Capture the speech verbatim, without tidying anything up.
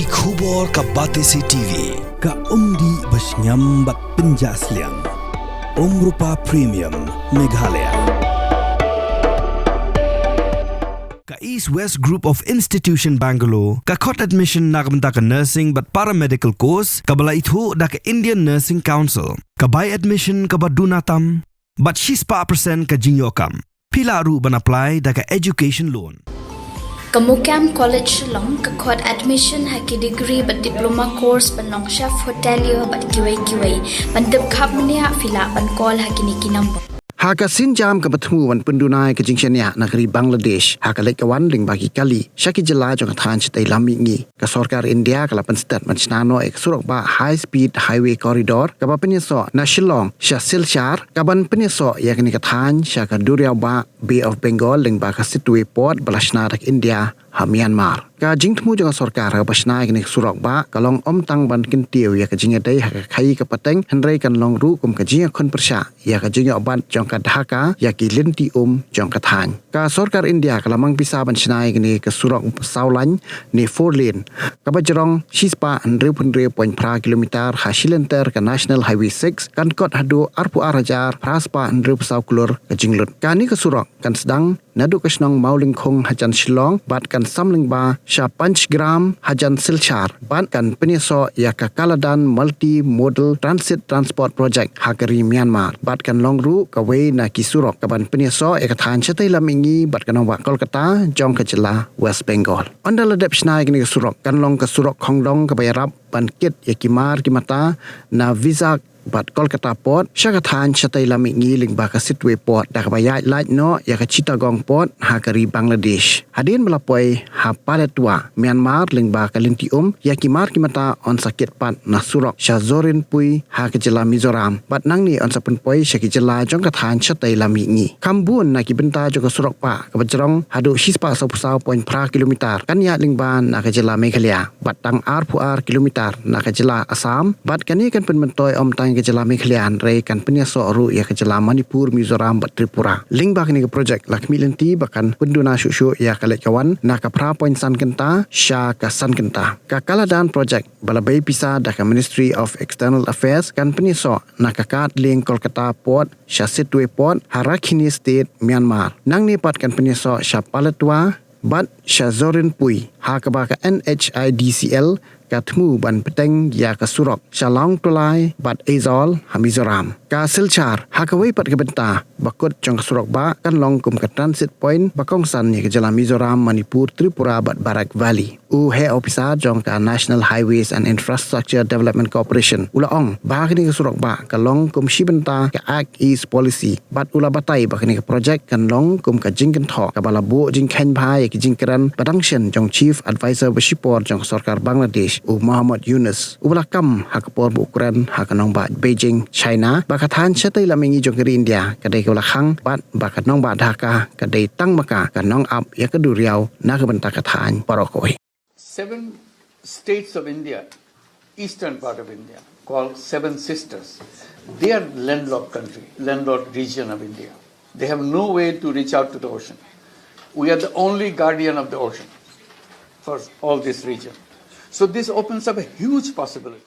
Ki khubor ka Batesi T V, ka umdih ba shngiam bad pynjah sliang. Umrupa Premium, Meghalaya. Ka East West Group of Institution Bangalore, ka khot admission na ka bynta ka nursing bad paramedical course, kaba la ithuh da ka Indian Nursing Council, ka bai admission kaba duna tam, bad shispah percent ka jingïoh kam. Phi lah ruh ban apply da ka education loan. Ka Mukam College Shillong ka khot admission ha ki degree bad diploma course ban long chef hotelier bad kiwei kiwei. Ban tip khapmyniah phi lah ban call ha kine ki number. Ha ka sienjam kaba thmu ban pynduna ïa ka jingshaniah na ka ri Bangladesh ha ka leit ka wan lyngba ki kali sha ki jylla jong ka thaiñ shatei lam mihngi, ka sorkar India ka la pynstet ban shna noh ïa ka surok bah High Speed Highway Corridor kaba pynïasoh na Shillong sha Silchar, kaban pynïasoh ïa kane ka thaiñ sha ka duriaw bah Bay of Bengal lyngba ka Sittwe Port ba la shna da ka India ha Myanmar. Ka jingthmu jong ka sorkar kaba shna ïa kane ka surok bah ka long ym tang ban kyntiew ïa ka jingïadei ha ka khaii ka pateng, hynrei kan long ruh kum ka jingïakhun pyrshah ïa ka jingïoh bat jong ka Dhaka ïa ki lynti um jong ka thaiñ. Ka sorkar India ka la mang pisa ban shna ïa kane ka surok saw lane ne four lane, kaba jrong shispah hynriewphew hynriew point phra kilometer ha shilynter ka National Highway six, kan kot haduh arphew ar hajar phra spah hynriewphew saw klur ka jinglut. Kane ka surok kan sdang naduh ka shnong Mawlyngkhung hajan Shillong bad kan sam lyngba sha Panchgram hajan Silchar bad kan pynïasoh ïa ka Kaladan Multi-Modal Transit Transport Project ha ka ri Myanmar bad kan long ruh kawei na ki surok kaban pynïasoh ïa ka thaiñ shatei lam mihngi bad ka nongbah Kolkata jong ka jylla West Bengal. Ynda la dep shna ïa kane ka surok, kan long ka surok khongdong kaba ïarap ban kit ïa ki mar ki mata na Vizag bad Kolkata Port sha ka thaiñ shatei lam mihngi lyngba ka Sittwe Port, da kaba ïaid lait noh ïa ka Chittagong Port ha ka ri Bangladesh. Hadien ba la poi ha Paletwa, Myanmar lyngba ka lynti um, ïa ki mar ki mata yn sa kit pat na surok sha Zorinpui ha ka jylla Mizoram bad nangne yn sa pynpoi sha ki jylla jong ka thaiñ shatei lam mihngi. Kham bun na ki bynta jong ka surok bah kaba jrong haduh shispah sawphew saw point phra kilometer kan ïaid lyngba na ka jylla Meghalaya bad tang arphew ar kilometer na ka jylla Assam, bad kane kan pynmyntoi ym tang ka jylla Meghalaya hynrei kan pynïasoh ruh ïa ka jylla Manipur, Mizoram bad Tripura. Lyngba kane ka projek la khmih lynti ba kan pynduna shuh shuh ïa ka leit ka wan na ka phra point san kynta sha ka san kynta. Ka Kaladan projek ba la bei pisa da ka Ministry of External Affairs kan pynïasoh na ka kad lieng Kolkata Port sha Sittwe Port ha Rakhine State, Myanmar. Nangne pat kan pynïasoh sha Paletwa bad sha Zorinpui, ha kaba ka N H I D C L ka thmu ban bteng ïa ka surok sha Lawngtlai bad Aizawl ha Mizoram. Ka Silchar, ha kawei pat ka bynta, ba kut jong ka surok bah kan long kum ka transit point ba kongsan ïa ka jylla Mizoram, Manipur, Tripura bad Barak Valley. U heh ophisar jong ka National Highways and Infrastructure Development Corporation u la ong ba kane ka surok bah ka long kum shi bynta ka Act East Policy, bad u la batai ba kane ka projek kan long kum ka jingkynthoh kaba la buh jingkheiñ bha ïa ki jingkren ba dang shen jong Chief Advisor ba shipor jong ka sorkar Bangladesh, u Mohammad Yunus, uba la kam ha ka por ba u kren ha ka nongbah Beijing, China, ba ka thaiñ shatei lam mihngi jong ka ri India ka dei kaba la khang bad ba ka nongbah Dhaka ka dei tang ma ka ka nongap ïa ka duriaw na ka bynta ka thaiñ baroh kawei. Seven states of India, eastern part of India, called Seven Sisters. They are landlocked country, landlocked region of India. They have no way to reach out to the ocean. We are the only guardian of the ocean for all this region. So this opens up a huge possibility.